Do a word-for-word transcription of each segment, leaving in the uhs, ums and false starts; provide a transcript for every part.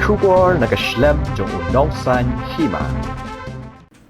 Khubor na ka shlem jong u nongsan hima.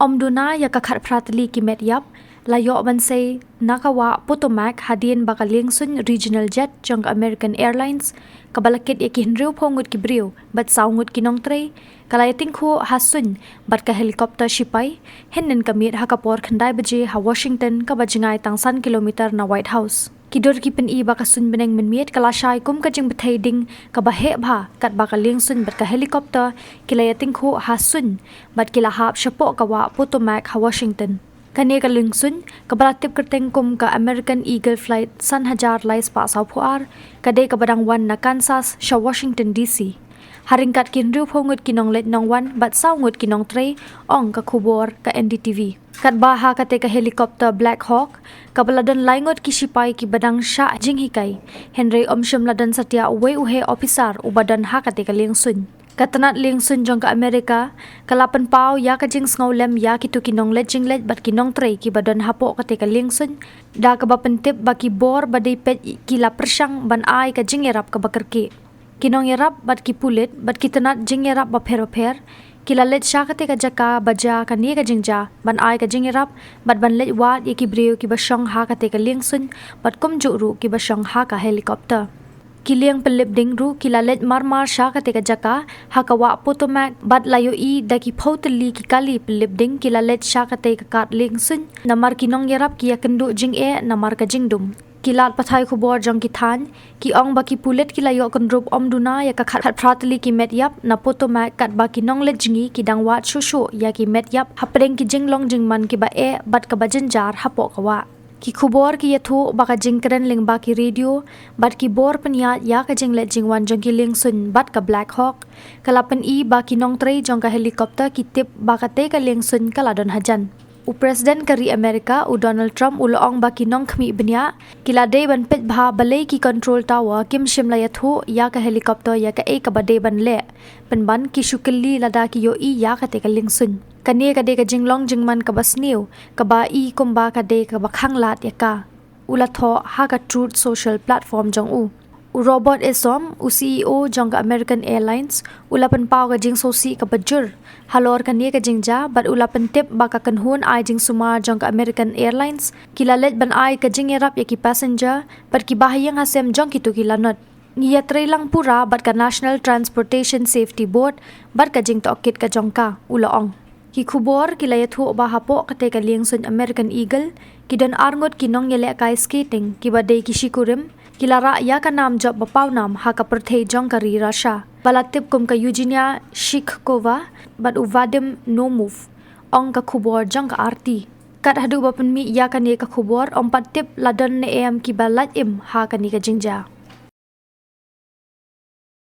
Ym duna ïa ka khatphra tylli ki met ïap la ïoh ban sei na ka wah Potomac hadien ba ka liengsuiñ regional jet jong ka American Airlines kaba la kit ïa ki hynriewphew ngut ki briew bad saw ngut ki nongtrei ka la ïatyngkhuh ha suiñ bad ka helicopter shipai hynnin ka miet ha ka por khyndai baje ha Washington, kaba jngai tang san kilometer na White House. Ki dur ki pyni ba ka suiñ bneng mynmiet ka la shai kum ka jingbthei ding kaba heh bha katba ka liengsuiñ bad ka helicopter ki la ïatyngkhuh ha suiñ bad ki la hap shapoh ka wah Potomac ha Washington. Kane ka liengsuiñ, kaba la tip kyrteng kum ka American Eagle Flight san hajar lai spah saw phew ar, ka dei kaba dang wan na Kansas sha Washington D C. Ha ryngkat ki hynriewphew ngut ki nongleit nongwan bad saw ngut ki nongtrei, ong ka khubor ka N D T V. Katba ha kate ka helicopter Black Hawk, kaba la don lai ngut ki shipai kiba dang shah jinghikai, hynrei ym shym la don satia uwei u heh ophisar uba don ha kate ka liengsuiñ. Ka tnat liengsuiñ jong ka America ka la pynpaw ïa ka jingsngewlem ïa kito ki nongleit jingleit bad ki nongtrei kiba don hapoh kate ka liengsuiñ, da kaba pyntip ba ki bor ba dei peit ki la pyrshang ban ai ka jingïarap kaba kyrkieh. Ki nongïarap bad ki pulit bad ki tnat jingïarap bapher bapher ki la leit sha kate ka jaka ba jia kane ka jingjia ban ai ka jingïarap bad ban leit wad ïa ki briew kiba shong ha kate ka liengsuiñ bad kumjuh ruh kiba shong ha ka helicopter. Ki lieng pynlip ding ruh ki la leit mar mar sha kate ka jaka ha ka wah Potomac bad la ïohi da ki phew tylli ki kali pynlip ding ki la leit sha kate ka kad liengsuiñ namar ki nongïarap ki ïakynduh jingeh namar ka jingdum. Ki lad pathai khubor jong ki thaiñ ki ong ba ki pulit ki la ïoh kynrup ym duna ïa ka khat, khatphra tylli ki met ïap na Potomac katba ki nongleit jngi ki dang wad shuh shuh ïa ki met ïap hapdeng ki jinglong jingman kiba eh bad kaba jynjar hapoh ka wah. Ki khubor ki ïathuh ba ka jingkren lyngba ki radio bad ki bor pynïaid ïa ka jingleit jingwan jong ki liengsuiñ bad ka Black Hawk ka la pyni ba ki nongtrei jong ka helicopter ki tip ba kate ka liengsuiñ ka la don hajan. U President ka ri America, u Donald Trump, u la ong ba ki nongkhmih bniah ki la dei ban peit bha balei ki control tower kim shym la ïathuh ïa ka helicopter ïa kaei kaba dei ban leh, pynban ki shu kylli lada ki ïohi ïa kate ka liengsuiñ. Kane ka dei ka jinglong jingman kaba sniew, kaba i kumba ka dei kaba khanglad ïa ka, u la thoh ha ka Truth Social platform jong u. U Robert Isom, u C E O jong ka American Airlines, u la pynpaw ka jingsngewsih kaba jur halor kane ka jingjia bad u la pyntip ba ka kynhun ai jingsumar jong ka American Airlines ki la leit ban ai ka jingïarap ïa ki passenger bad ki bahaïing hasem jong kito ki lanot. Ngi ïatreilang pura bad ka National Transportation Safety Board bad ka jingtohkit ka jong ka, u la ong. Ki khubor ki la ïathuh ba hapoh kate ka liengsuiñ American Eagle ki don arngut ki nongïalehkai skating kiba dei ki shikurim ki la rah ïa ka nam jop ba pawnam ha ka pyrthei jong ka ri Russia ba la tip kum ka Eugenia Shishkova bad u Vadim Naumov, ong ka khubor jong ka R T. Kat haduh ba pynmih ïa kane ka khubor ym pat tip la don ne em kiba lait im ha kane ka jingjia.